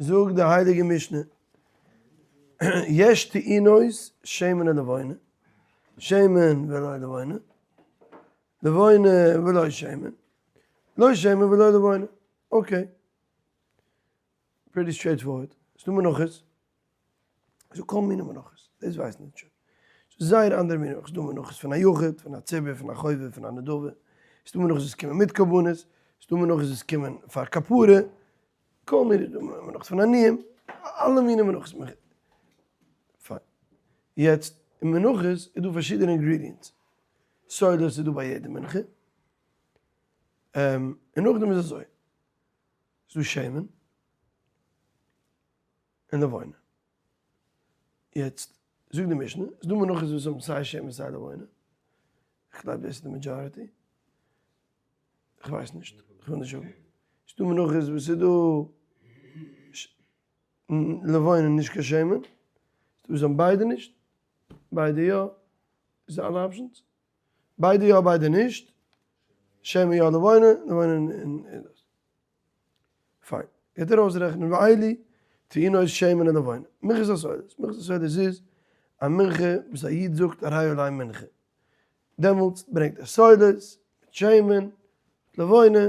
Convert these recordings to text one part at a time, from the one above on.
זאגט די הייליגע משנה, יש טעונות שמן ולבונה, שמן ולא לבונה, לבונה ולא שמן, לא שמן ולא לבונה, okay. Pretty straightforward. ס'דא מנחות, ס'דא כל מיני מנחות, דאס ווייסט מען שוין. ס'דא זייער אנדערע מיני מנחות, ס'דא מנחות פון א יחיד, פון א ציבור, פון א חובה, פון א נדבה, ס'דא מנחות וואס קומען מיט קרבנות, ס'דא מנחות וואס קומען פאר כפרה, כל מיני, ס'דא מנחות פון עניים, אלע מיני מנחות. פיין. יעצט, אין מנחות איז דא פארשידענע ingredients. סולת איז דא ביי יעדע מנחה. און נאכדעם איז אזוי. ס'דא שמן און לבונה. יעצט זאגט די משנה, ס'דא מנחות וואס האבן סיי שמן סיי לבונה, איך גלייב דאס איז די majority, איך ווייס נישט, איך וויל נישט זאגן, ס'דא מנחות וואס איז דא לבונה נישט קיין שמן, ס'דא וואס האבן ביידע נישט, ביידע יא, איז אלע options? ביידע יא ביידע נישט, שמן יא לבונה, לבונה און דאס. פיין. גייט ער אויסרעכענען ואלו טעונות שמן ולבונה. מנחת הסולת. מנחת הסולת איז א מנחה וואס א איד זאגט הרי עלי מנחה. דעמאלטס ברענגט ער סולת מיט שמן, מיט לבונה,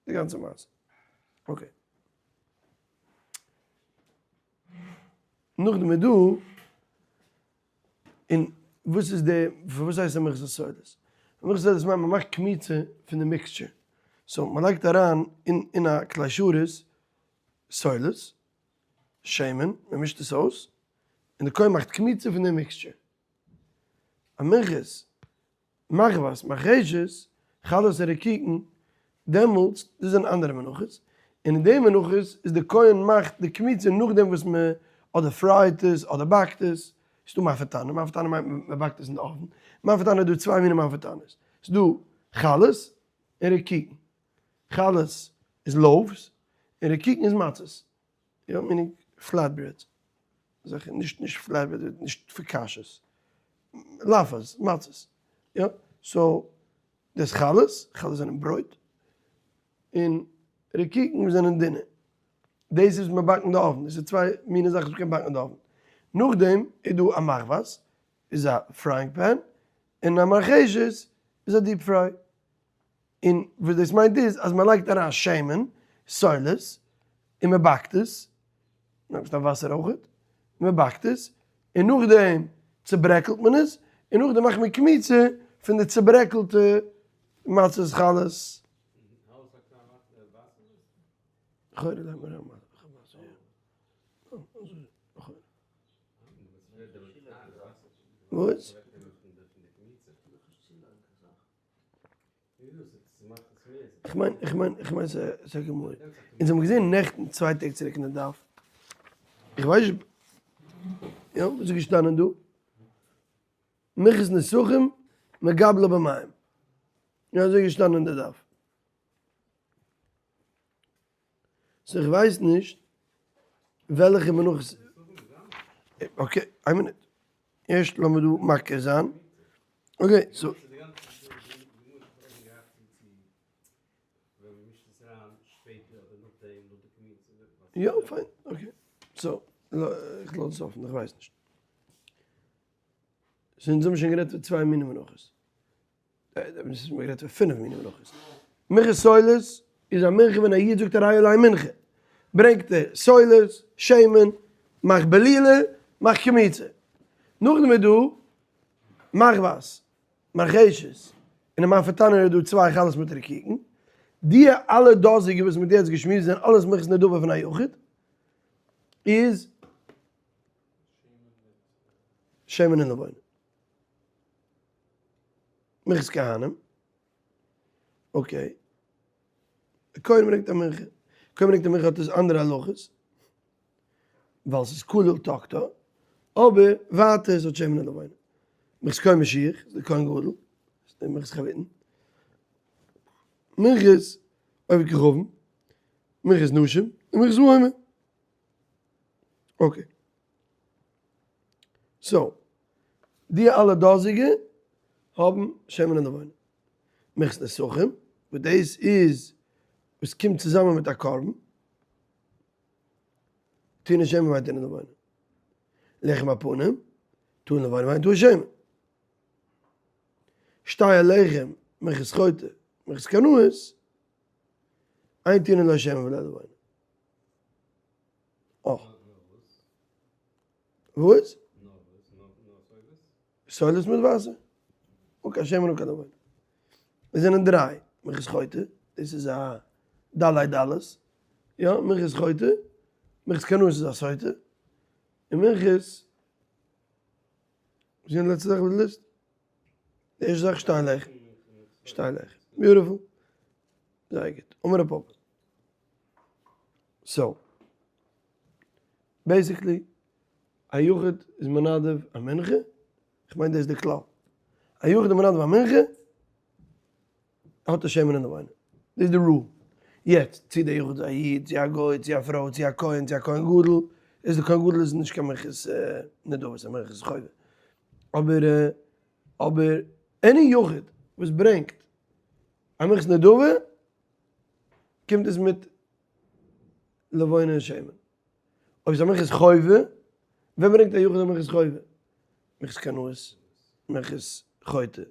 די גאנצע מעשה. Okay. נאכדעם איז דא. און וואס איז די, פארוואס הייסט עס מנחת הסולת? מנחת הסולת מיינט מען מאכט קמיצה פון די mixture, so מען לייגט אריין אין א כלי שרת סולת, שמן, מען מישט עס אויס, און די כהן מאכט קמיצה פון די mixture. א מנחת מחבת, מרחשת, חלות הרקיקין, דעמאלטס, דאס זענען אנדערע מנחות, און אין די מנחות איז די כהן מאכט די קמיצה נאכדעם וואס מען אדער פרייט עס אדער באקט עס, ס'איז דא מאפה תנור, מאפה תנור מיינט מען באקט עס אין די oven, מאפה תנור איז דא צוויי מיני מאפה תנור'ס, ס'איז דא חלות און רקיקין, חלות איז loaves און רקיקין איז מצות, יא meaning flat bread, אזעלכע נישט נישט flat bread נישט פאקאשעס, לאפעס, מצות, יא, so דאס חלות, חלות זענען ברויט, און רקיקין זענען דינע, דאס איז מען באקט אין די oven, דאס איז צוויי מיני זאכן וואס מ'קען באקן אין די oven, נאכדעם איז דא א מחבת, איז א frying pan, און א מרחשת איז א deep fry. און וואס דאס מיינט איז אז מען לייגט אריין שמן, סולת, און מען באקט עס, מען לייגט אריין וואסער אויכעט, מען באקט עס, און נאכדעם צוברעקלט מען עס, און נאכדעם מאכט מען קמיצה פון די צוברעקלטע מצות חלות. לכאורה לייגט מען אריין וואסער, יא. וואס? איך מיין, איך מיין, איך מיין ס'איז א גמרא. אונז האבן געזען נעכטן, צוויי טעג צוריק אין די דף. איך ווייס נישט, יא, וואס איז געשטאנען דא? מנחת נסכים מגבלה במים. יא, אזוי איז געשטאנען אין די דף. so איך ווייס נישט וועלכע מנחות, okay, איין מינוט, ערשט לאמיר דא מכיר זיין, okay, so. יא, פיין, okay, so, איך לאז עס אפן, איך ווייס נישט. so אונז האבן שוין גערעדט פון צוויי מיני מנחות. מ'האט גערעדט פון פינף מיני מנחות. מנחת סולת איז א מנחה ווען א איד זאגט הרי עלי מנחה, ברענגט ער סולת, שמן, מאכט בלילה, מאכט קמיצה. נאכדעם איז דא מחבת, מרחשת, און אין מאפה תנור איז דא צוויי חלות מיט רקיקין. די אלע דאזיגע וואס מ'האט יעצט געשמועסט זענען אלעס מנחת נדבה פון א יחיד, איז שמן און לבונה. מנחת כהנים, okay, די כהן ברענגט א מנחה, כהן ברענגט א מנחה האט עס אנדערע הלכות, ווייל ס'איז כולל תקתא, אבער ווייטער עס האט שמן און לבונה. מנחת כהן משיח, די כהן גדול, די מנחת חביתין, מנחת עובד כוכבים, מנחת נשים, און מנחת העומר. Okay. So, די אלע דאזיגע האבן שמן און לבונה. מנחת נסכים, וואס דאס איז וואס קומט צוזאמען מיט א קרבן. טעונה שמן ואינה טעונה לבונה. לחם הפנים, טעון לבונה ואינו טעון שמן. שתי הלחם, מנחת חוטא, מנחת קנאות, אין טעונין לא שמן ולא לבונה. אה. וואס? סולת מיט וואסער. okay, שמן און קיין לבונה. עס זענען דריי. מנחת חוטא, דאס איז א דלי דלות. יא, מנחת חוטא, מנחת קנאות איז א סוטה. און מנחת, וואס איז געווען די לעצטע זאך אויף די ליסט? די ערשטע זאך שתי הלחם. שתי הלחם. beautiful. זייער גוט. אמר רב פפא. so, basically, א יחיד איז מנדב א מנחה, איך מיין דאס איז די כלל, א יחיד איז מנדב א מנחה, האט ער שמן און לבונה, דאס איז די rule. יעצט, צו די יחיד איז א איד, צו א גוי, צו א פרוי, צו א כהן, צו א כהן גדול, איז די כהן גדול איז נישט קיין מנחת נדבה, ס'איז א מנחת חובה. אבער, אבער, any יחיד וואס ברענגט א מנחת נדבה, קומט עס מיט לבונה און שמן. אויב איז א מנחת חובה, ווען ברענגט א יחיד א מנחת חובה? מנחת קנאות, מנחת חוטא.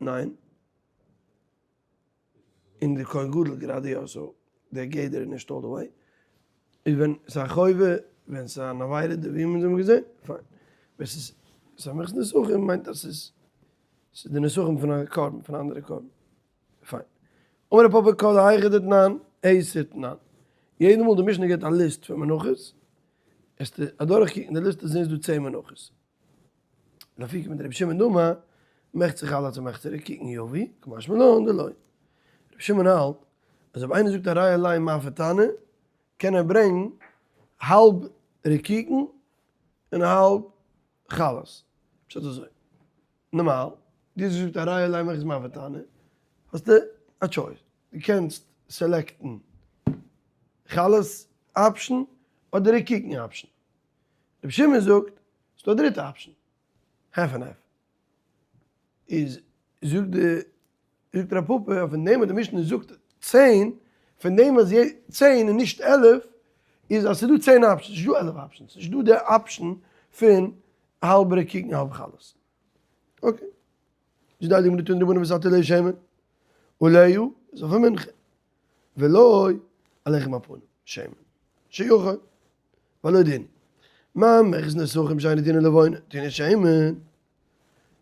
ניין. און די כהן גדול גראדע יא, so דער גדר איז נישט all the way. איז ווען ס'איז א חובה, ווען ס'איז אן עבירה, די ווי אונז האבן געזען, פיין. ווען ס'איז ס'איז א מנחת נסכים מיינט אז ס'איז ס'איז די נסכים פון א קרבן, פון א אנדערע קרבן. פיין. אמר רב פפא כל היכא דתנן, עשר תנן. יעדע מאל די משנה געבט א ליסט פון מנחות, וועסטו אדורכקוקן די ליסטע זעהן ס'דא 10 מנחות. לאפוקי מדרבי שמעון דאמר, מחצה חלות ומחצה רקיקין יביא, קא משמע לן דלא. רבי שמעון האלט אז אויב איינער זאגט הרי עלי מאפה תנור, קען ער ברענגן האלב רקיקין און האלב חלות. פשט אזוי, נארמאל, דו האסט געזאגט הרי עלי מנחת מאפה תנור, האסטו א choice, דו קענסט select ן חלות option אדער רקיקין option. רבי שמעון זאגט, ס'דא א דריטע option, half and half. איז זאגט די זאגט רב פפא אז פון דעם וואס די משנה זאגט 10, פון דעם אז 10 און נישט 11, איז אז ס'דא 10 options, נישט דא 11 options, נישט דא די option פון האלב רקיקין האלב חלות. okay. זאגט די הייליגע גמרא תנו רבנן ונתתה עליה שמן, עליה איז אויף א מנחה, ולא על לחם הפנים, שמן, שיכול, והלא דין, מה מנחת נסכים שאינה טעונה לבונה, טעונה שמן,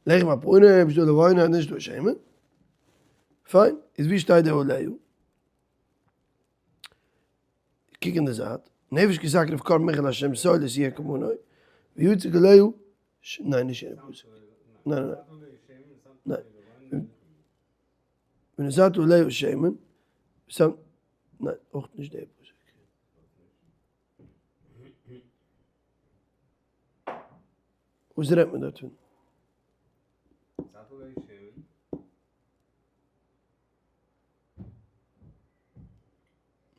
לחם הפנים שטעונה לבונה, נישט דא שמן, פיין, איז ווי שטייט די עליה? קוק אין די זייט, נפש כי תקריב קרבן מנחה לה' סולת יהיה קרבנו, ויצק עליה, ניין נישט יענע פסוק, ניין ניין ניין, ונתתה עליה שמן, ניין אויך נישט די פסוק. וואס רעדט מען דארט פון?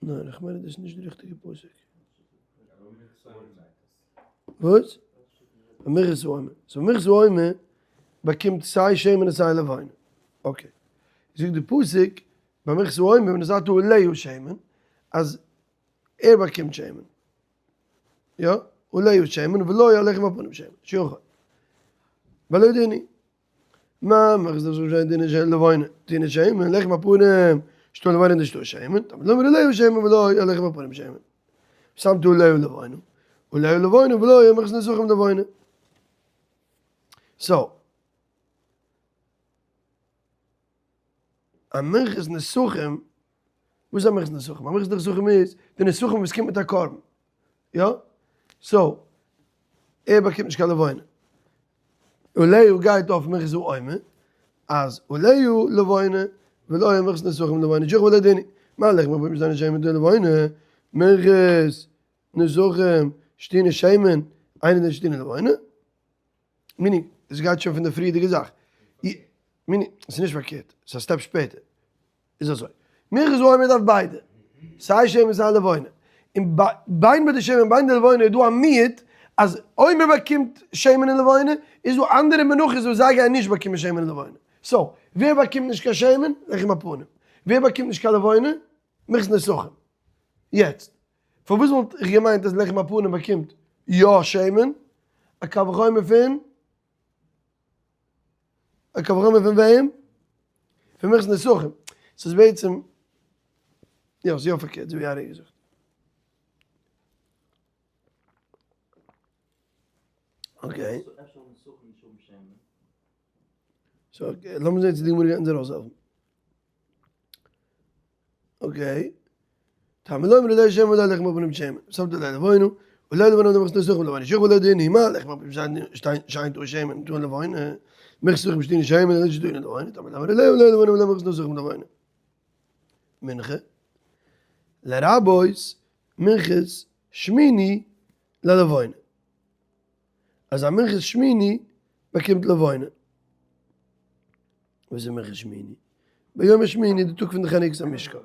ניין, איך מיין אז דאס איז נישט די ריכטיגע פסוק. וואס? מנחת העומר. so מנחת העומר באקומט סיי שמן און סיי לבונה. okay. זאגט די פסוק ביי מנחת העומר ונתתה עליה שמן אז ער באקומט שמן. יא? עליה שמן ולא על לחם הפנים שמן. שיכול. ולא דיני. מה מנחת נסכים שאינה טעונה של לבונה טעונה שמן לחם הפנים שטעונה לבונה נישט טעונה שמן תלמוד לומר עליה שמן ולא על לחם הפנים שמן. ושמת עליה לבונה עליה לבונה ולא מנחת נסכים לבונה. so, א מנחת נסכים, וואס איז א מנחת נסכים? א מנחת נסכים איז די נסכים וואס קומט מיט א קרבן, יא? so, ער באקומט נישט קיין לבונה. עליה גייט אויף מנחת העומר, אז עליה לבונה ולא מנחת נסכים לבונה, שיכול ולא דיני. מה לחם הפנים שטעונה שמן טעונה לבונה, מנחת נסכים שטעונה שמן, אינה טעונה לבונה. meaning, עס גייט שוין פון די פריערדיגע זאך. meaning, עס איז נישט פארקערט, עס איז א step שפעטער. איז אזוי, מנחת העומר דארף ביידע, סיי שמן סיי לבונה. און בין ביי די שמן בין די לבונה איז דא א מיעוט, אז אויב מען באקומט שמן און לבונה, איז דא אנדערע מנחות וואס זיי גייען נישט באקומען שמן און לבונה. so, ווער באקומט נישט קיין שמן? לחם הפנים. ווער באקומט נישט קיין לבונה? מנחת נסכים. יעצט, פארוואס וואלט איך געמיינט אז לחם הפנים באקומט יא שמן? א קל וחומר פון? א קל וחומר פון וועם? פון מנחת נסכים. ס'איז בעצם, יא, ס'איז יא פארקערט, אזוי ווי ארי האט געזאגט. okay. so לאמיר זעהן צו די גמרא גייט אונז ארויסהעלפן. okay. תלמוד לומר לא שמן ולא לחם הפנים שמן. שמת לב לבונה, ולא לבונה דמחת נסכים לבונה. שכבה לא דין היא מה לחם הפנים שיין טו שמן טו לבונה. מחת נסכים שתינו שמן ולא שתינו לבונה. תלמוד לומר לא לבונה ולא מחת נסכים לבונה. מנחה. לרבות מנחת שמיני ללבונה. אז א מנחת שמיני באקומט לבונה. וואס איז מנחת שמיני? ביום השמיני די טאג פון די חנוכת המשכן.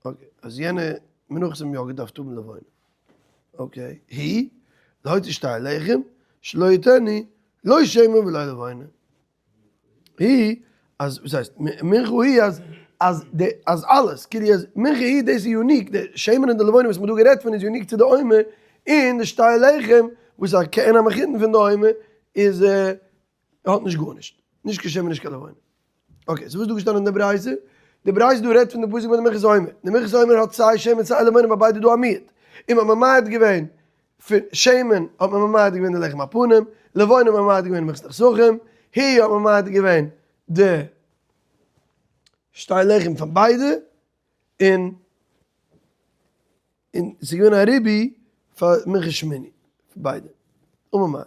okay, אז יענע מנחות האבן יא געדארפט האבן לבונה. okay, היא, להוציא שתי לחם, שלא יתנו לא שמן ולא לבונה. היא, אז וואס הייסט, מנחה היא אז אז די אז אלעס, כאילו אז מנחה היא דאס איז unique, די שמן און די לבונה וואס מ'האט דא גערעדט פון איז unique צו די עומר, און די שתי לחם וואס איז א כעין המחותן פון די עומר איז האט נישט גארנישט, נישט קיין שמן נישט קיין לבונה. okay, so וואס איז דא געשטאנען אין די ברייתא? די ברייתא דא רעדט פון די פסוק ביי די מנחת העומר, די מנחת העומר האט סיי שמן סיי לבונה ביי ביידע איז דא א מיעוט, און מ'האט ממעט געווען פון שמן האט מען ממעט געווען די לחם הפנים, לבונה האט מען ממעט געווען מנחת נסכים, היא האט מען ממעט געווען די שתי לחם פון ביידע, און און ס'איז געווען א ריבוי פאר מנחת שמיני פון ביידע. אמר מר.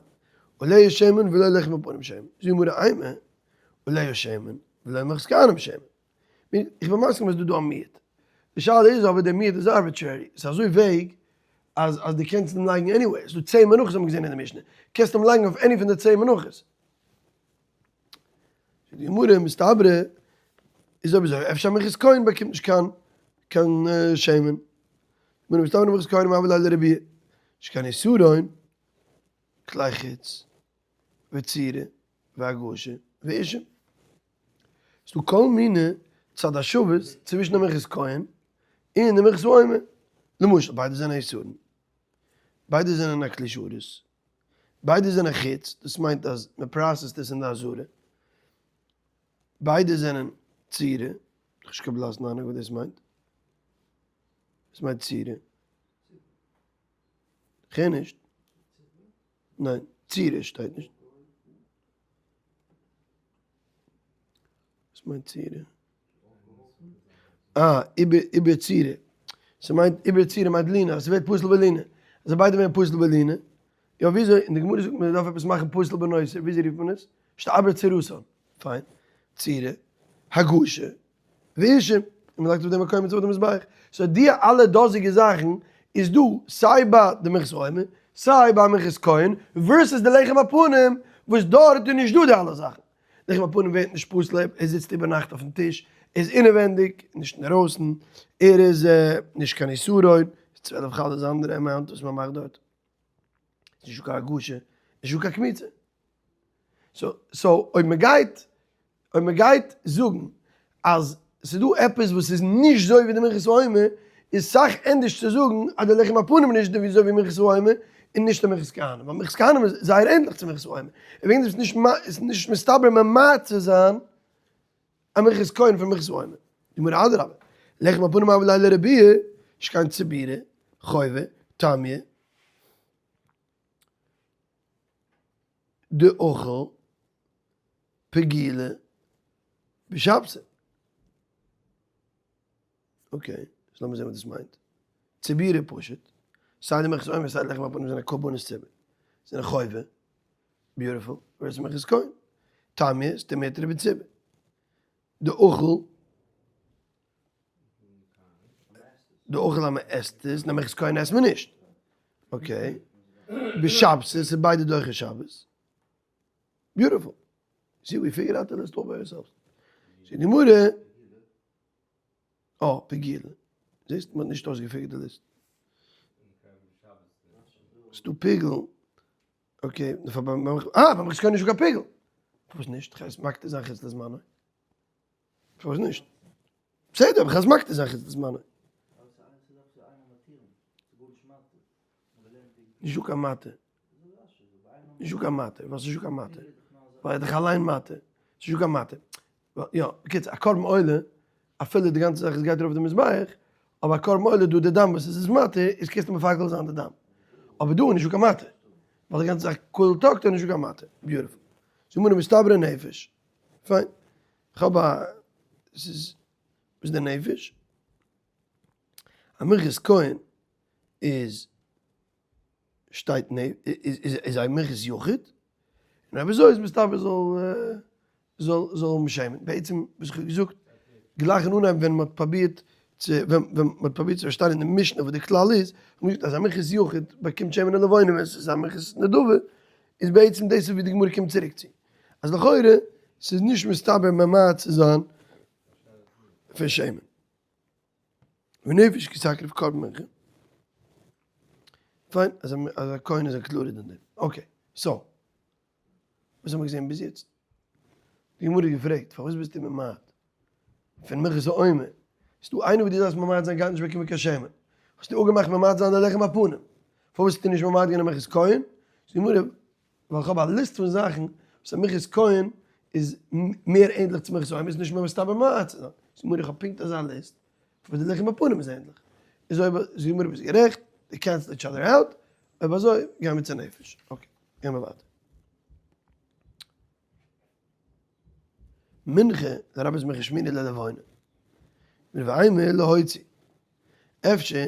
עליה שמן ולא לחם הפנים שמן. זאגט די גמרא אימא עליה שמן ולא מנחת כהנים שמן. איך בין מסכים אז ס'איז דא דא א מיעוט. די שאלה איז אבער די מיעוט איז arbitrary, ס'איז אזוי vague אז אז דו קענסט אים לייגן anyway, ס'איז דא 10 מנחות האבן מיר געזען אין די משנה, קענסט אים לייגן אויף any פון די 10 מנחות. זאגט די גמרא מסתברא איז אויב אזוי אפשר מנחת כהן באקומט נישט קיין קיין שמן, גמרא מסתברא מנחת כהנים הוה ליה לרבויי, שכן עשרון כלי חוץ וצירה והגשה ואישים. ס'דא כל מיני צד השוות צווישן די מנחת כהן און די מנחת העומר. למשל ביידע זענען עשרון, ביידע זענען א כלי שרת, ביידע זענען חוץ, דאס מיינט אז מען process ט עס אין די עזרה, ביידע זענען צירה, איך האב נישט קיין בלאסן אהנונג וואס דאס מיינט, וואס מיינט צירה? כ'הער נישט. ניין, צירה שטייט נישט. וואס מיינט צירה? אה, איבער איבער צירה. ס'מיינט איבער צירה מיינט לינה, אז ס'ווערט פסול בלינה. אז ביידע ווערן פסול בלינה. יא וויאזוי, אין די גמרא זאגט מען מ'דארף עפעס מאכן פסול בנושא, וויאזוי רופט מען עס? שתעבר צורתן. פיין. צירה. הגשה. ואישים, און מ'לייגט אויף דעם א קומץ אויף די מזבח. so די אלע דאזיגע זאכן איז דא סיי ביי די מנחת העומר, סיי ביי מנחת כהן, versus די לחם הפנים וואס דארט איז נישט דא די אלע זאכן. לחם הפנים ווערט נישט פסול ער זיצט איבער נאכט אויפן טיש, ער איז אינעווענדיג, נישט אינדערויסן, ער איז נישט קיין עשרון, 12 חלות איז א אנדערע amount וואס מ'מאכט דארט. ס'נישט דא קיין הגשה, נישט דא קיין קמיצה. so אויב מען גייט, אויב מען גייט זאגן אז ס'איז דא עפעס וואס איז נישט אזוי ווי די מנחת העומר, איז סאך ענדערש צו זאגן אז די לחם הפנים איז נישט אזוי ווי מנחת העומר און נישט די מנחת כהנים, ווייל מנחת כהנים איז זייער ענדליך צו מנחת העומר, און וועגן דעם איז נישט איז נישט מסתבר ממעט צו זיין א מנחת כהן פון מנחת העומר. די גמרא אדרבה, לחם הפנים הוה ליה לרבויי, שכן ציבורא, חובה, טמיא. דאכל פגילה בשבתא. okay, so לאמיר זען וואס דאס מיינט. ציבורא פשוט, סיי די מנחת עומר סיי די לחם הפנים זענען קרבנות ציבור, זענען חובה, beautiful, versus מנחת כהן. טמיא איז דמותרא בציבור. דאכל דאכל אז מען עסט עס, נאר מנחת כהן עסט מען נישט. okay. בשבת איז ביידע דוחה שבת. beautiful. See, we figured out the list all by ourselves. זאגט די גמרא, אה, פגילה. זעסט, מען האט נישט אויסגע figure ט די ליסט. ס'דא פיגול. okay, אה, ביי מנחת כהן נישטא קיין פיגול. פארוואס נישט? כ'הייס מקטיר זיין חוץ לזמנו. פארוואס נישט? בסדר, אבער כ'הייס מקטיר זיין חוץ לזמנו. נישט דא קיין מתיר. נישט דא קיין מתיר. ווייל ס'נישט דא קיין מתיר. ווייל ער איז דאך אליין מתיר. ס'נישט דא קיין מתיר. יא, בקיצור, א קרבן עולה, אפילו די גאנצע זאך איז גייט ארויף די מזבח, אבער א קרבן עולה דא די דם וואס עס איז מתיר, איז קענסטו מפקל זיין די דם. אבער דא איז נישט דא קיין מתיר. ווייל די גאנצע זאך כולל תקתא איז נישט דא קיין מתיר. beautiful. זאג מיר מסתברא נפש. פיין. כ'האב א, ס'איז, וואס איז די נפש? א מנחת כהן איז שטייט איז א מנחת יחיד, און אויב אזוי איז מסתבר זאל זאל זאל האבן שמן, בעצם וואס איך האב געזאגט גלייך אין אנהייב ווען מ'האט פרובירט צו ווען ווען מ'האט פרובירט צו פארשטיין אין די משנה וואס די כלל איז, האט מען געזאגט אז א מנחת יחיד באקומט שמן ולבונה ווען ס'איז א מנחת נדבה, איז בעצם דאס איז ווי די גמרא קומט צוריק צו, אז לכאורה ס'איז נישט מסתבר ממעט צו זיין פון שמן. ונפש כי תקריב קרבן מנחה. פיין, אז א כהן איז א קלארער דין דעם. okay, so, וואס האבן מיר געזען ביז יעצט? די גמרא האט געפרעגט, פארוואס ביסטו ממעט פון מנחת העומר? ס'איז דא איינער וואס דו דארפסט ממעט זיין גייט נישט באקומען קיין שמן. האסטו אפגעמאכט ממעט זיין די לחם הפנים. פארוואס האסטו נישט ממעט געווען די מנחת כהן? זאגט די גמרא, ווייל איך האב א ליסט פון זאכן וואס א מנחת כהן איז מער ענדליך צו מנחת העומר איז נישט מער מסתבר ממעט צו זיין. זאגט די גמרא, איך האב פונקט אזא ליסט וואס די לחם הפנים איז ענדליך. איז אויב זאגט די גמרא ביסט גערעכט, they cancel each other out, אויב אזוי גייען מיר צו נפש. okay, גייען מיר ווייטער. מנחה, לרבות מנחת שמיני ללבונה. ואימא להוציא. אפשר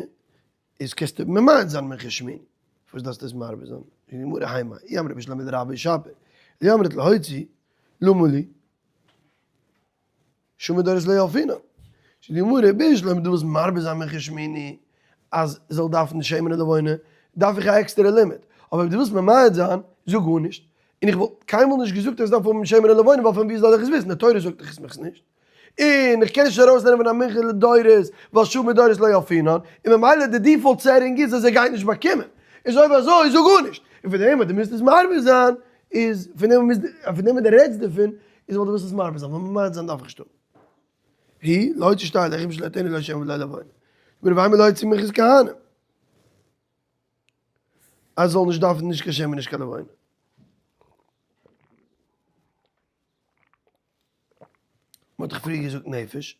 איז קענסטו ממעט זיין מנחת שמיני. פארוואס דארפסטו עס מרבה זיין? זאגט די גמרא האי מאי, אי אמרת בשלמא דרבה שפיר, אי אמרת להוציא, למה לי? שומע דורות לא ילפינן. זאגט די גמרא, בשלמא דו ווילסט מרבה זיין מנחת שמיני אז זאל דארפן שמן ולבונה, דארף איך א עקסטערע לימוד. אבער אויב דו ווילסט ממעט זיין, זאג גארנישט. און איך וואלט קיינמאל נישט געזאגט אז עס דארף האבן שמן ולבונה, ווייל פון ווי זאל איך עס וויסן? די תורה זאגט דאך עס מיך נישט. און איך קען נישט ארויסנעמען פון א מנחה לדורות, ווייל שומע דורות לא ילפינן, און ממילא די default setting איז אז ער גייט נישט באקומען. איז אויב אזוי זאג גארנישט. און פון דעם אז דו מוזט עס מרבה זיין, איז פון דעם פון דעם וואס דו רעדסט דערפון, איז ווייל דו ווילסט עס מרבה זיין, ווייל ממעט זיין דארף איך נישט האבן. היא, להוציא שתי לחם שלא יתנו לא שמן ולא לבונה. ואימא להוציא מנחת כהנים. אז זאל נישט דארפן נישט קיין שמן נישט קיין לבונה. מ'האט דאך פריער געזאגט נפש.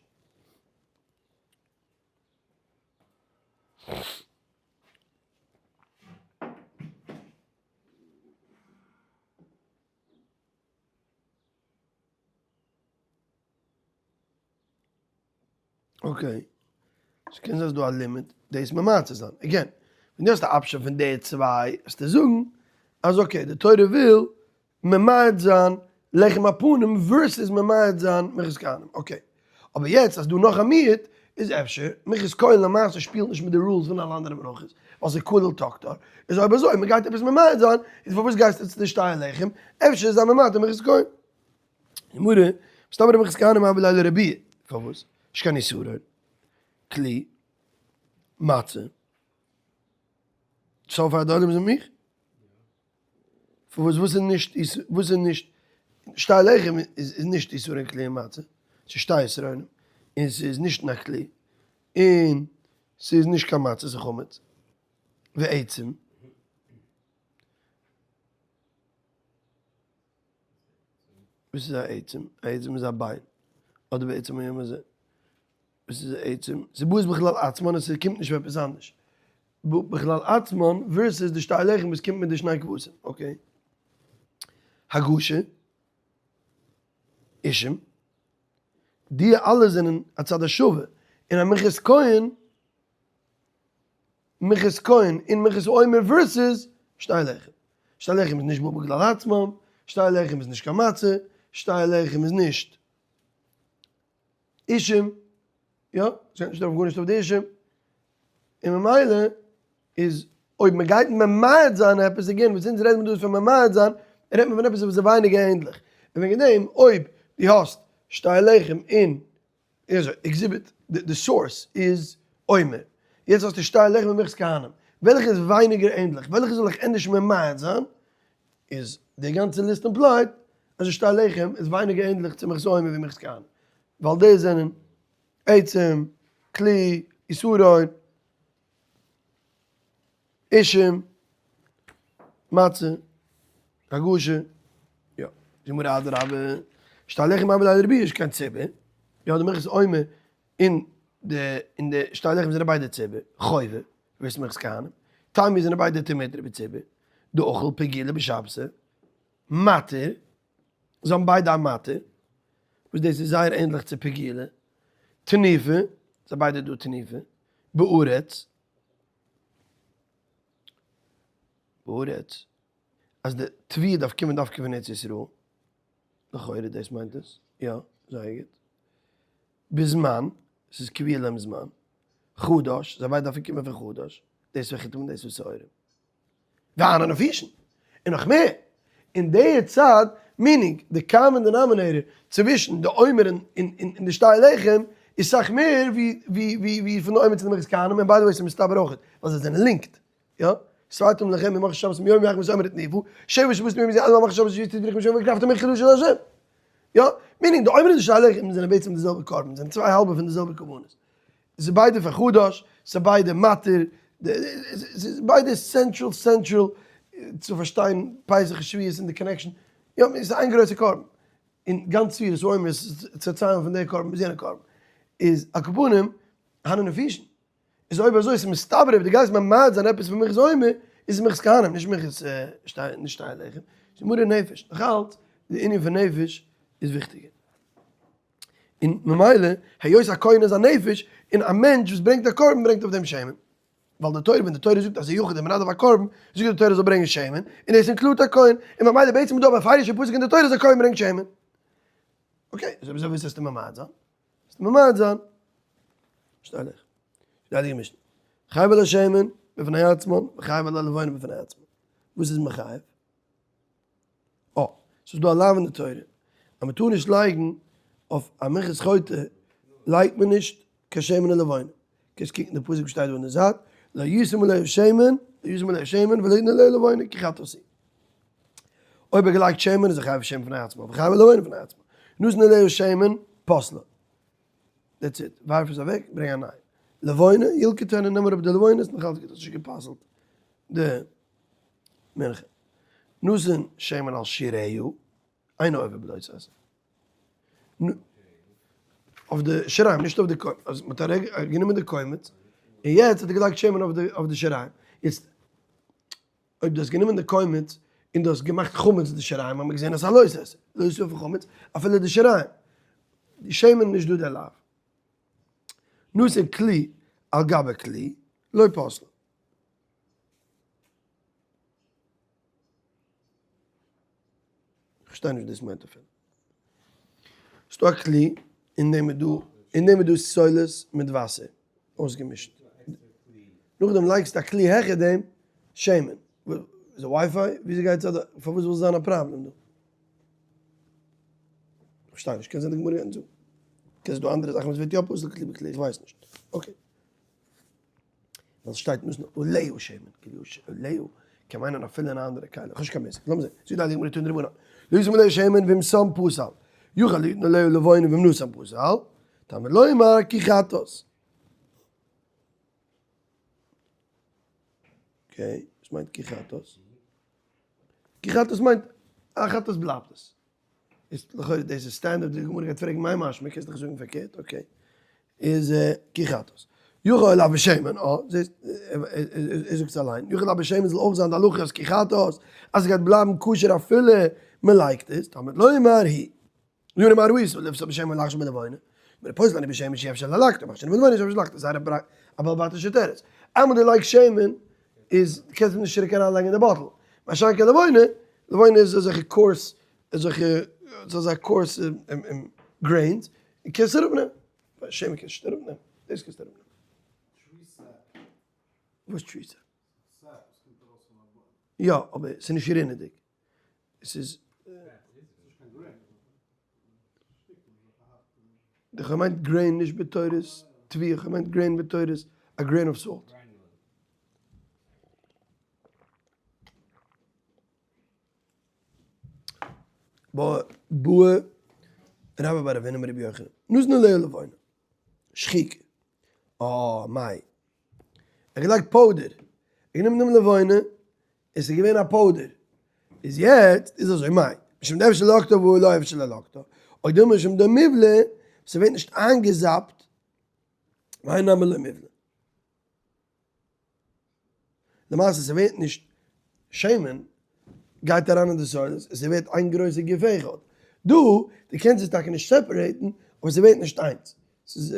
okay, ס'קען זיין ס'דא א לימיט דאס ממעט צו זיין, again, ווען דו האסט א option פון די צוויי וועסטו זאגן אז okay די תורה וויל ממעט זיין לחם הפנים versus ממעט זיין מנחת כהנים, okay, אבער יעצט אז דא נאך א מיעוט איז אפשר מנחת כהן למעשה שפילט נישט מיט די rules פון אלע אנדערע מנחות ווייל ס'איז כולל תקתר, איז אויב אזוי מ'גייט עפעס ממעט זיין איז פארוואס גייסטו צו די שתי הלחם, אפשר איז א ממעט אין מנחת כהן. גמרא, מסתברא מנחת כהנים הוה ליה לרבויי, פארוואס? נישט קיין יתרון, כלי, מצה, so far די עולם איז מיט מיך? פארוואס וואס איז נישט וואס איז נישט שתי לחם איז נישט יתרון כלי און מצה, ס'איז שתי יתרונים, און ס'איז נישט אין א כלי, און ס'איז נישט קיין מצה ס'איז חמץ, ועצם. וואס איז א עצם? א עצם איז א ביין, אדער בעצם היום הזה. וואס איז א עצם? ס'איז באות בכלל עצמן און ס'קומט נישט פון עפעס אנדערש. בכלל עצמן versus די שתי לחם וואס קומט מיט די שני כבשים. okay. הגשה. אישים. די אלע זענען א צד השווה. און א מנחת כהן מנחת כהן און מנחת עומר versus שתי לחם. שתי לחם איז נישט בא בכלל עצמם, שתי לחם איז נישט קיין מצה, שתי לחם איז נישט אישים, יא, ס'גייט נישט ארויף גארנישט אויף די אישים, און ממילא איז אויב מ'גייט ממעט זיין עפעס, again וואס אונז רעדן מיר דא איז פון ממעט זיין, רעדט מען פון עפעס וואס איז ווייניגער ענדליך, און וועגן דעם אויב דו האסט שתי לחם און אזוי, exhibit, די source איז עומר. יעצט האסטו שתי לחם און מנחת כהנים. וועלכע איז ווייניגער ענדליך? וועלכע זאל איך ענדערש ממעט זיין? איז די גאנצע ליסט implied אז די שתי לחם איז ווייניגער ענדליך צו מנחת עומר ווי מנחת כהנים. ווייל די זענען עצם, כלי, יתרון. אישים, מצה, הגשה, יא, די גמרא אדרבה, שתי לחם מעמיד על רבי איז קיין ציבור, יא די מנחת עומר און די און די שתי לחם זענען ביידע ציבור, חובה, ווער מנחת כהנים, תמי זענען ביידע תמיד רבי ציבור, די אוכל פגילה בשבתא, מתיר, זיי האבן ביידע א מתיר, וואס דאס איז זייער ענדליך צו פגילה, תנופה, זיי ביידע דא תנופה, בארץ, בארץ, אז די תבואה דארף קומען דווקא פון ארץ ישראל, לכאורה דאס מיינט עס, יא, זייער גוט. בזמן, ס'איז קביע להם זמן. חדש, זיי ביידע דארפן קומען פון חדש, דאס פון חיטים און דאס פון שעורים. ואהני נפישין, און נאך מער, אין די צד, meaning, די common denominator צווישן די עומר און די שתי לחם איז סאך מער ווי פון די עומר צו די מנחת כהנים, און by the way ס'איז מסתבר אויך, ווייל זיי זענען linked, יא? וספרתם לכם ממחרת שבת מיום יחם את העומר התניפו, שבע שבתות מיום זה עד ממחרת שבת שביעית תדריך משם והקרבתם מנחה לשם השם. יא? meaning די עומר און די שתי לחם זענען בעצם די זעלבע קרבן, זענען צוויי האלבע פון די זעלבע קרבנות. ס'איז ביידע פאר חדש, ס'איז ביידע מתיר, ס'איז ביידע central central צו פארשטיין פסח און שבועות און די connection, יא, ס'איז איין גרויסע קרבן, און גאנץ ספירת העומר איז צו ציילן פון די קרבן ביז יענע קרבן, איז על כל פנים, הני נפישין, איז אויב אזוי איז מסתבר אויב דו גייסט ממעט זיין עפעס פון מנחת עומר, איז עס מנחת כהנים נישט מנחת נישט שתי לחם, ס'איז מרור נפש, נאכאלץ די ענין פון נפש איז וויכטיגער. און ממילא היות א כהן איז א נפש, און א מענטש וואס ברענגט א קרבן ברענגט אויף דעם שמן. ווייל די תורה ווען די תורה זאגט אז א יחיד איז מנדב א קרבן, זאגט די תורה זאל ברענגען שמן, און דאס include ט א כהן, און ממילא בעצם איז דא א בפירוש'ע פסוק אין די תורה אז א כהן ברענגט שמן. okay, איז אויב אזוי וואס וועסטו ממעט זיין? וועסטו ממעט זיין? שטיי לך. די הייליגע משנה. חייב על השמן בפני עצמו, וחייב על הלבונה בפני עצמו. וואס איז מחייב? אה, ס'איז דא א לאו אין די תורה אז מ'טאר נישט לייגן אויף א מנחת חוטא לייגט מען נישט קיין שמן און לבונה. קענסט קוקן די פסוק וואס שטייט דא אין די זייט, לא ישם עליה שמן, לא ישם עליה שמן ולא יתן עליה לבונה כי חטאת היא. אויב ער האט געלייגט שמן איז ער חייב שמן בפני עצמו, וחייב לבונה בפני עצמו. נתן עליה שמן, פסלה. that's it. ווארף עס אוועק, ברענג א נייע. לבונה, ילקטנה, נעם אראפ די לבונה, איז נאכאלץ גוט, האסט נישט גע'פסל'ט די מנחה. נתן שמן על שיריה, אינו עובר בלא תעשה. אויף די שיריים, נישט אויף די קומץ. אז מ'האט גענומען די קומץ, און יעצט האט ער געלייגט שמן אויף די שיריים. יעצט, אויב דו האסט גענומען די קומץ, און דו האסט געמאכט חמץ די שיריים, האט מען געזען אז ס'איז א לא תעשה. לא תעשה פון חמץ, אפילו די שיריים. די שמן איז נישט דא די לאו. נתן כלי על גבי כלי, לא פסלה. כ'פארשטיי נישט וואס דאס מיינט אפילו. ס'דא א כלי, אין דעם איז דא, אין דעם איז דא סולת מיט וואסער אויסגעמישט. נאכדעם לייגסטו א כלי העכער דעם שמן. איז א WiFi? וויאזוי גייט עס אדורך? פארוואס זאל עס זיין א פראבלעם דא? כ'פארשטיי נישט. קען זיין די גמרא גייט אונז זאגן. קען זיין ס'דא אנדערע זאכן וואס ווערט יא פסול כלי בכלי, איך ווייס נישט. okay. ווייל ס'שטייט נתן עליה שמן, כאילו עליה קען מיינען אפילו אין א אנדערע כלי, כ'האב נישט קיין מושג, לאמיר זען, זאגט די הייליגע גמרא תנו רבנן, לא ישים עליה שמן ואם שם פסל, יכול ליתן עליה לבונה ואם נתן פסל, תלמוד לומר כי חטאת. okay, וואס מיינט כי חטאת? כי חטאת מיינט א חטאת בלייבט עס. איז לכאורה דאס איז סטענדערט די גמרא גייט פרעגן מאי משמע קענסט דאך זאגן פארקערט okay איז כי חטאת יכול אף בשמן אה זעסט ער זאגט עס אליין יכול אף בשמן זאל אויך זיין די הלכה אז כי חטאת אז עס גייט בלייבן כשר אפילו מען לייגט עס תלמוד לומר היא יאר מה ראית לפסול בשמן ולהכשיר בלבונה גמרא פוסל אני בשמן שאי אפשר ללקטו מכשיר בלבונה שאפשר ללקטו זייער א בעל בתישע תירוץ איינמאל דו לייגסט שמן איז קענסטו נישט צוריק אריינלייגן אין די bottle מה שאין כן לבונה לבונה איז אזעלכע coarse, אזעלכע, ס'איז אזא coarse grains, און קענסט אראפנעמען. שמן קענסט נישט אראפנעמען, דאס קענסטו אראפנעמען. וואס tree sap? יא, אבער ס'איז נישט רינעדיג. ס'איז. איך האב געמיינט grain נישט בתורת תבואה, איך האב געמיינט grain בתורת א grain of salt. בעי רבה בר רב הונא אמר רבי יוחנן, נתן עליה לבונה, שחוקה, אה, מאי. ער האט געלייגט powder, ער האט גענומען דעם לבונה, עס איז געווען א powder, איז יעצט איז אזוי מאי, משום דאפשר ללקטו והא לא אפשר ללקטו, או דילמא משום דמיבלע, ס'ווערט נישט איינגעזאפט, והאי נמי לא מיבלע. למעשה ס'ווערט נישט שמן גייט אריין אין די סולת און ס'ווערט איין גרויסע גוף אחד. דא, דו קענסט עס טאקע נישט separate ן, אבער ס'ווערט נישט איינס. ס'איז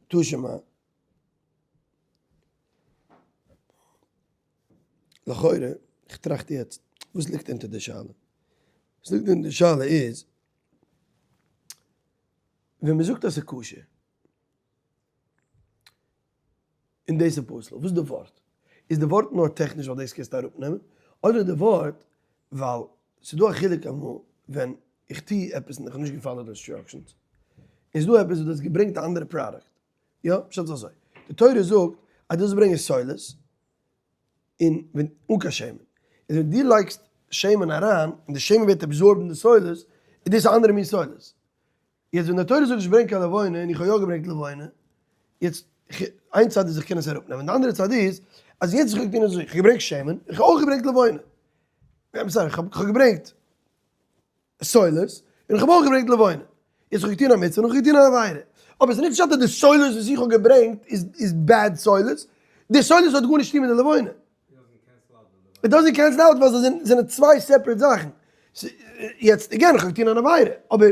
תא שמע. לכאורה, איך טראכט יעצט, וואס ליגט אונטער די שאלה? וואס ליגט אונטער די שאלה איז, ווען מ'זאגט אז ס'איז כשר, און דאס איז פסול. וואס איז די ווארט? איז די ווארט נאר טעכניש ווייל דאס קענסטו אראפנעמען? אדער די ווארט ווייל ס'איז דא א חילוק אמאל ווען איך טו עפעס און איך האב נישט גע follow ט די instructions, און ס'איז דא עפעס וואס דו האסט געברענגט א אנדערע product. יא, פשט איז אזוי, די תורה זאגט אז דו זאלסט ברענגען סולת און ווען אן קיין שמן. איז ווען דו לייגסט שמן אריין און די שמן ווערט absorbed אין די סולת, איז דאס א אנדערע מין סולת. יעצט ווען די תורה זאגט נישט ברענג קיין לבונה און איך האב יא געברענגט לבונה, יעצט איין צד איז איך קען עס אראפ נעמען, די אנדערע צד איז אז יעצט איך האב געטון אזוי, איך האב געברענגט שמן, איך האב אויך געברענגט לבונה, I'm sorry, איך האב געברענגט סולת, און איך האב אויך געברענגט לבונה, יעצט איך האב געטון א מצוה און איך האב געטון א עבירה, אבער עס איז נישט פשט אז די סולת וואס איך האב געברענגט איז bad סולת, די סולת האט גארנישט צו טון מיט די לבונה. It doesn't cancel out ווייל זיי זענען צוויי separate זאכן. יעצט again איך האב געטון אן עבירה, אבער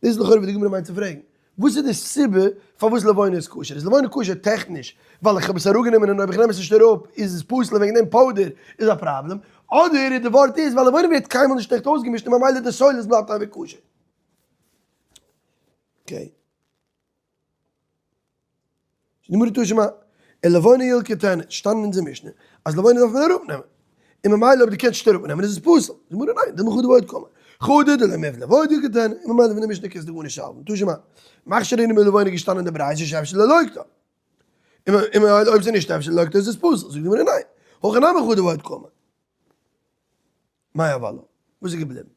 דאס איז לכאורה וואס די גמרא מיינט צו פרעגן. וואס איז די סיבה פארוואס לבונה איז כשר? איז לבונה כשר טעכניש ווייל איך האב עס אראפגענומען און אויב איך נעם עס נישט אראפ איז עס פסול און וועגן דעם powder איז א פראבלעם, אדער איז די ווארט איז ווייל לבונה ווערט קיינמאל נישט עכט אויסגעמישט און ממילא די סולת בלייבט אייביג כשר. Okay. די גמרא תא שמע, ולבונה ילקטנה, שטאנען אין אונזער משנה, אז לבונה דארף מען אראפנעמען, און ממילא אויב דו קענסט נישט אראפנעמען איז עס פסול, די גמרא ניין, דילמא חדא ועוד קאמר, חדא דלא מיבלע ועוד ילקטנה, און ממילא פון די משנה קענסטו גארנישט solve ן, תא שמע, מכשיר אינו מלבונה געשטאנען אין די ברייתא שאפשר ללקטה, און ממילא אויב ס'איז נישט אפשר ללקטה איז עס פסול, זאגט די גמרא ניין, הכא נמי חדא ועוד קאמר. מאי הוה עלה? וואס איז געבליבן?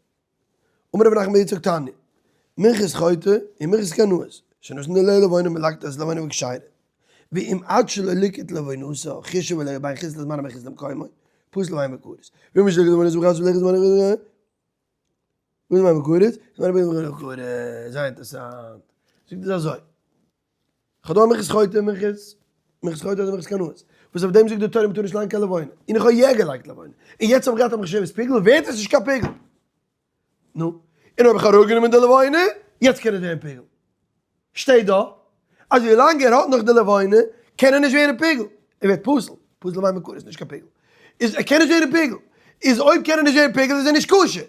אמר רב נחמן בר יצחק תניא, מנחת חוטא און מנחת קנאות, שנתן עליה לבונה מלקט את לבונה וכשרה, ואם עד שלא ליקט לבונתה חישב עליה בין חוץ לזמנה ובין חוץ למקומו, פסול בין בכרת. ואם שליקט לבונתה וחס ולכת זמנה בין בכרת, זמנה בין בכרת. זייער אינטערעסאנט. זאגט עס אזוי. כ'האב דא א מנחת חוטא און מנחת מנחת חוטא אדער מנחת קנאות, וואס אויף דעם זאגט די תורה מ'טאר נישט לייגן קיין לבונה, און איך האב יא געלייגט לבונה, און יעצט האב איך געהאט א מחשבת פיגול, ווערט עס נישט קיין פיגול. נו, און אויב איך האב אראפגענומען די לבונה, יעצט קען עס ווערן פיגול. שטייט דא, אז ווילאנג ער האט נאך די לבונה, קען ער נישט ווערן פיגול. ער ווערט פסול, פסול למים מקורת, נישט קיין פיגול. איז ער קען נישט ווערן פיגול. איז אויב קען ער נישט ווערן פיגול איז ער נישט כשר.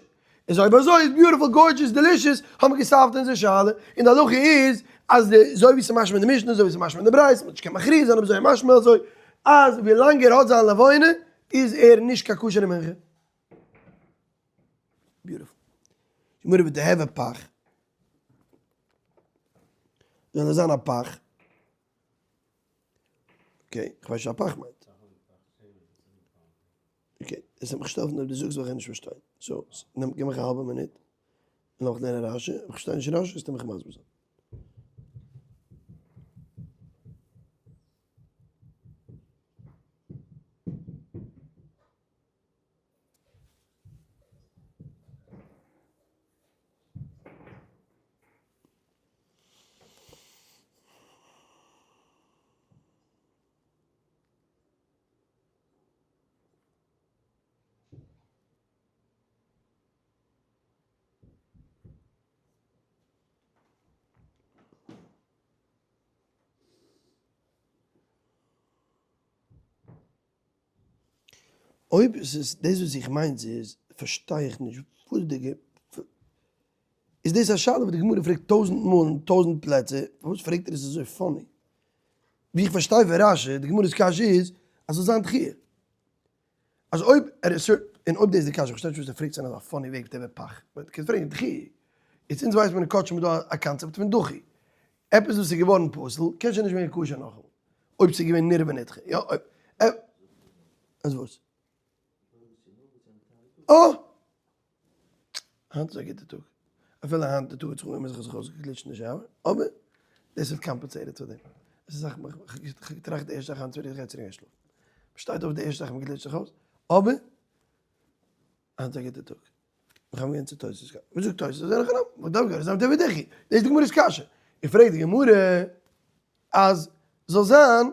איז אויב אזוי איז beautiful gorgeous delicious האבן מיר גע solve ט אונזער שאלה, און די הלכה איז אז די אזוי ווי ס'משמע אין די משנה אזוי ווי ס'משמע אין די ברייתא, מ'האט נישט קען מכריע זיין אבער אזוי משמע אזוי, אז ווילאנג ער האט זיין לבונה איז ער נישט קיין כשר'ע מנחה. Beautiful. גמרא ותיהוי פך. זאל עס זיין א פך. Okay, כ'ווייס נישט וואס א פך מיינט. Okay, עס וועט מיך שטעלן אויב דו זאגסט וועל איך נישט פארשטיין. So, נעם גיב מיך א האלבע מינוט, און לאמיך לערנען רשי, אויב איך פארשטיי נישט רשי זאלסטו מיך מסביר זיין. אויב עס איז דאס וואס איך מיין ס'איז, פארשטיי איך נישט וואס די איז דאס א שאלה וואס די גמרא פרעגט טויזנט מאל אין טויזנט פלעצער, פארוואס פרעגט ער עס אזוי funny? ווי איך פארשטיי פון רשי, די גמרא'ס קשיא איז אז ס'זאל זיין דחיה. אז אויב ער איז און אויב דאס איז די קשיא, איך פארשטיי נישט וואס ער פרעגט עס אין אזא funny וועג מיט א פך. מען קען פרעגן דחיה. יעצט אונז ווייסט מען אין קדשים איז דא א קאנצעפט פון דחי. עפעס וואס איז געווארן פסול קען שוין נישט ווערן כשר נאכאמאל. אויב ס'איז געווען נראה ונדחה. יא אויב. אז וואס? אה! היינט איז א גוטע טאג. אפילו היינט די טאג האט זיך אנגעהויבן אז איך האב זיך אויסגעגליטשט אין די shower, אבער דאס האט compensated פאר דעם. עס איז זאך, איך געטראכט די ערשטע זאך היינט צופרי איך גיי צוריק גיין שלאפן. מ'שטייט אויף די ערשטע זאך מ'גליטשט זיך אויס, אבער היינט איז א גוטע טאג. מיר האבן געווען צו תוס' וואס זאגט תוס'? זאגט ער וואס דארף גאר זיין תיבה דחי? דאס איז די גמרא'ס קשיא. און פרעגט די גמרא אז זאל זיין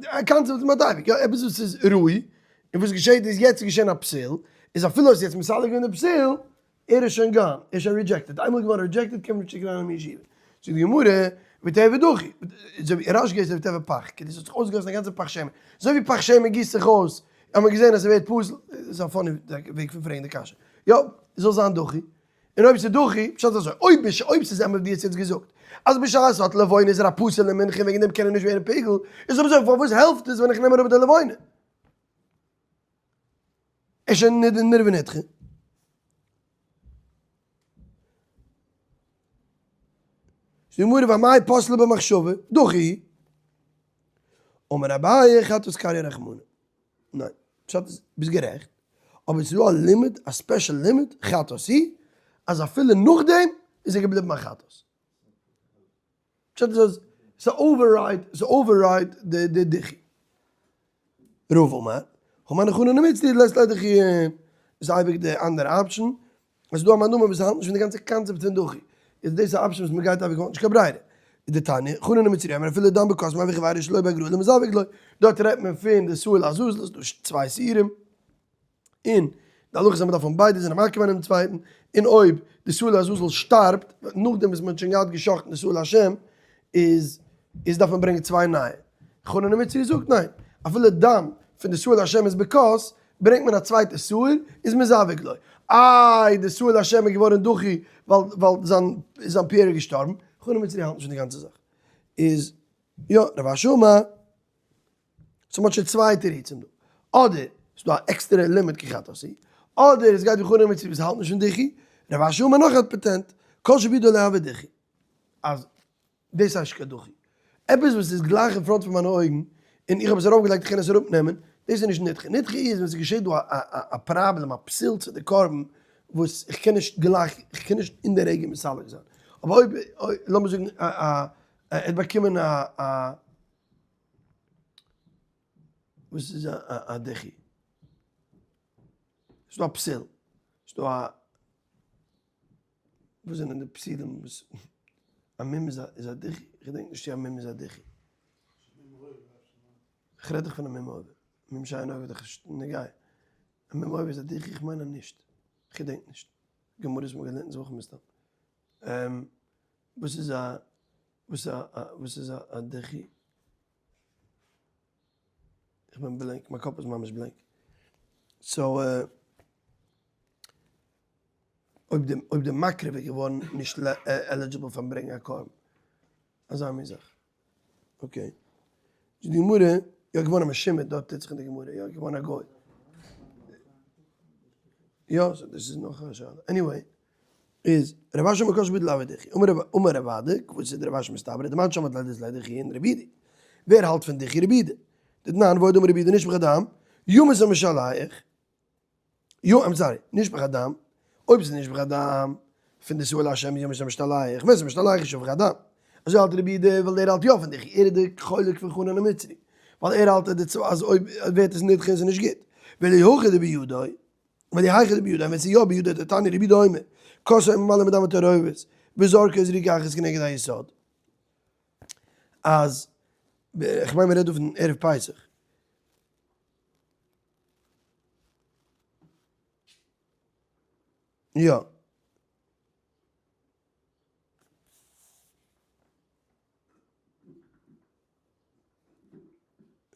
א קאנצעפט פון מדריגה, יא עפעס וואס איז ראוי, און וואס געשעט איז יעצט איז געשען א פסול, איז אפילו האסט יעצט מסלק געווען די פסול, ער איז שוין gone, ער איז שוין rejected, איינמאל געווארן rejected קען מען נישט צוריק אריין אין ישיבה. זאגט די גמרא, ותיהוי דחי, אזוי ווי רש"י גייט אזוי ווי פך, כאילו עס האט זיך אויסגעגאסן א גאנצע פך שמן, אזוי ווי פך שמן גיסט זיך אויס, האט מען געזען אז ס'ווערט פסול, איז א funny וועג פון פרעגן די קשיא, יא, זאל זיין דחי, און אויב ס'איז דחי, פשט איז אזוי, אויב אויב ס'איז אמת ווי דו האסט יעצט געזאגט, אז בשעת ס'האט לבונה איז ער א פסול'ע מנחה און וועגן דעם קען ער נישט ווערן פיגול, איז אויב אזוי פארוואס העלפט עס ווען איך נעם אראפ די לבונה? ער איז שוין נראה ונדחה. זאגט די גמרא ואמאי פסלה במחשבה, דחי. אמר אביי חטאת קריא רחמנא. ניין, פשט איז, ביסט גערעכט, אבער ס'איז דא א לימוד, א special לימוד, חטאת היא, אז אפילו נאכדעם איז ער געבליבן א חטאת. פשט איז אז ס'אוועררייד, ס'אוועררייד די דיחוי. רבא אמר, הא מני חנן המצרי לית ליה דחויין, איז אייביג די אנדערע option, עס איז דא א מאן דאמר וואס האלט נישט פון די גאנצע קאנצעפט פון דחי, איז דאס א option וואס מען גייט אייביג האט נישט קיין ברירה. איז דתניא, חנן המצרי אומר אפילו דם בכוס מביא חבירו שלא בהגרלה מזווג לו, דארט רעדט מען פון די שעיר לעזאזל, עס איז דא צוויי שעירים, און די הלכה איז אז מען דארף האבן ביידע זענען מקריב איינעם דעם צווייטן, און אויב די שעיר לעזאזל שטארבט נאכדעם וואס מען האט שוין געהאט גע'שחט'ן די שעיר להשם, איז איז דארף מען ברענגען צוויי נייע. חנן המצרי זאגט ניין, אפילו דם פון די שעיר להשם איז בכוס, ברענגט מען א צווייטע שעיר, איז מזווג לו. איי די שעיר להשם איז געווארן דחי ווייל ווייל זיין זיין peer איז געשטארבן, חנן המצרי האלט נישט פון די גאנצע זאך. איז יא רב אשי אמר. so מ'האט שוין צוויי תירוצים דא. אדער ס'איז דא א עקסטערע לימוד כחטאת היא, אדער עס גייט ווי חנן המצרי וואס האלט נישט פון דיחוי, רב אשי אמר נאך א פאטענט, כל שבידו לא הוי דיחוי. אז דאס הייסט נישט קיין דחי. עפעס וואס איז גלייך אין front פון מיינע אויגן, און איך האב עס ארויפגעלייגט איך קען עס אראפנעמען, דאס איז נישט נדחה. נדחה איז ווען ס'געשעט דא א פראבלעם, א פסול צו די קרבן, וואס איך קען נישט גלייך, איך קען נישט אין די רגע מסלק זיין. אבער אויב, לאמיר זאגן א ער האט באקומען א. וואס איז א דיחוי? ס'איז דא א פסול, ס'איז דא א, וואס זענען די פסולים וואס, א מום איז א דיחוי? איך געדענק נישט צו א מום איז א דיחוי. איך רעד דאך פון א מום עובר, מום שאינו עובר איז דאך נישט נוגע. א מום עובר איז א דיחוי? איך מיין אז נישט, איך געדענק נישט. גמרות וואס מ'האט געלערנט אין זבחים מסתם. וואס איז א, וואס איז א, וואס איז א דיחוי? איך בין blank, מיין קאפ איז ממש blank. so אויב די, אויב די מקריב איז געווארן נישט eligible פארן ברענגען א קרבן, אזא מין זאך. okay. זאגט די גמרא, יא געווארן א משומד, דארט טוט זיך אין די גמרא, יא געווארן א גוי. יא, so דאס איז נאך א שאלה. anyway. איז רב אשי אמר כל שבידו לא הוי דיחוי, אמר רב אדא, וואס איז די רב אשי מסתברא, דמאן שמעת ליה דאית ליה דיחוי אין רבי יהודה, ווער האלט פון דיחוי רבי יהודה, דתנן ועוד אמר רבי יהודה נשפך הדם, ימות המשלח, יא I'm sorry, נשפך הדם, אויב ס'איז נשפך הדם, פון די שעיר להשם ימות המשתלח, ווען ס'איז משתלח איז שפך הדם, אזוי האלט רבי יהודה ווייל ער האלט יא פון דיחוי, ער איז די חולק פון חנן המצרי, ווייל ער האלט אז אויב ווערט עס נדחה איז עס נישט גוט, ואי הכי דבידו. ואי הכי דבידו, ווען ס'איז יא בידו דתניא רבי יהודה אומר, כוס היה ממלא מדם התערובת, וזורקו זריקה אחת כנגד היסוד. אז, איך מיין מ'רעדט דא פון ערב פסח. יא.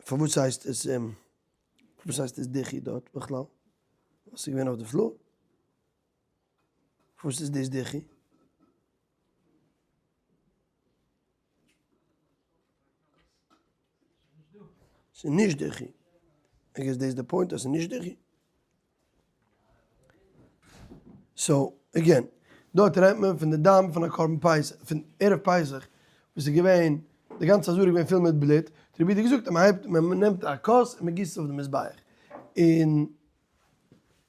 פארוואס הייסט עס פארוואס הייסט עס דיחוי דארט בכלל? ווייל ס'איז געווען אויף די floor? פארוואס איז דאס דיחוי? ס'איז נישט דיחוי. I guess דאס איז די point אז ס'איז נישט דיחוי. so, again, דארט רעדט מען פון די דם פון א קרבן פסח, פון ערב פסח, וואס איז געווען, די גאנצע עזרה איז געווען פול מיט בלוט, האט רבי יהודה געזאגט אז מען הייבט, מען נעמט א כוס און מען גיסט עס אויף די מזבח, און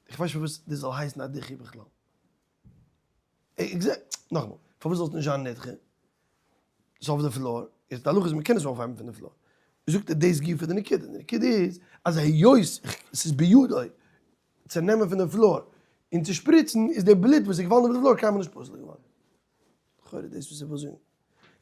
איך ווייס נישט פארוואס דאס זאל הייסן א דיחוי בכלל. נאכאמאל, פארוואס זאל עס נישט זיין נדחה? ס'איז אויף די floor. איז די הלכה איז מ'קען עס אויפהייבן פון די floor. זאגט ער דאס גופא די נקודה, די נקודה איז אז היות ס'איז בידו צו נעמען פון די floor און צו שפריצן איז די בלוט וואס איז געפאלן אויף די floor קיינמאל נישט פסול געווארן. לכאורה דאס וואס ער וויל זאגן.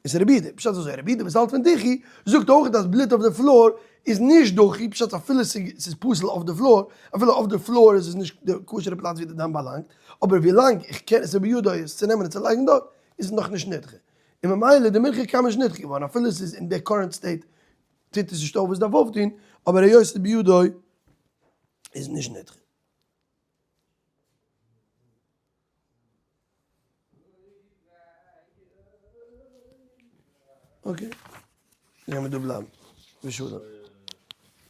איז רבי יהודה, פשט אזוי, רבי יהודה וואס האלט פון דיחוי, זאגט אויך אז בלוט אויף די floor איז נישט דחוי, פשט אפילו ס'איז פסול אויף די floor, אפילו אויף די floor איז עס נישט די כשר'ע פלאץ ווי די דם באלאנגט, אבער ווילאנג איך קען עס איז בידו עס צו נעמען און צו לייגן דארט, איז עס נאכנישט נדחה. און ממילא די מנחה קיינמאל נישט נדחה געווארן, אפילו ס'איז אין די current state טוט עס נישט אויף וואס דארף אויפטון, אבער היות ס'איז בידו איז נישט נדחה. okay, גיימיר דא בלייבן. בשלום.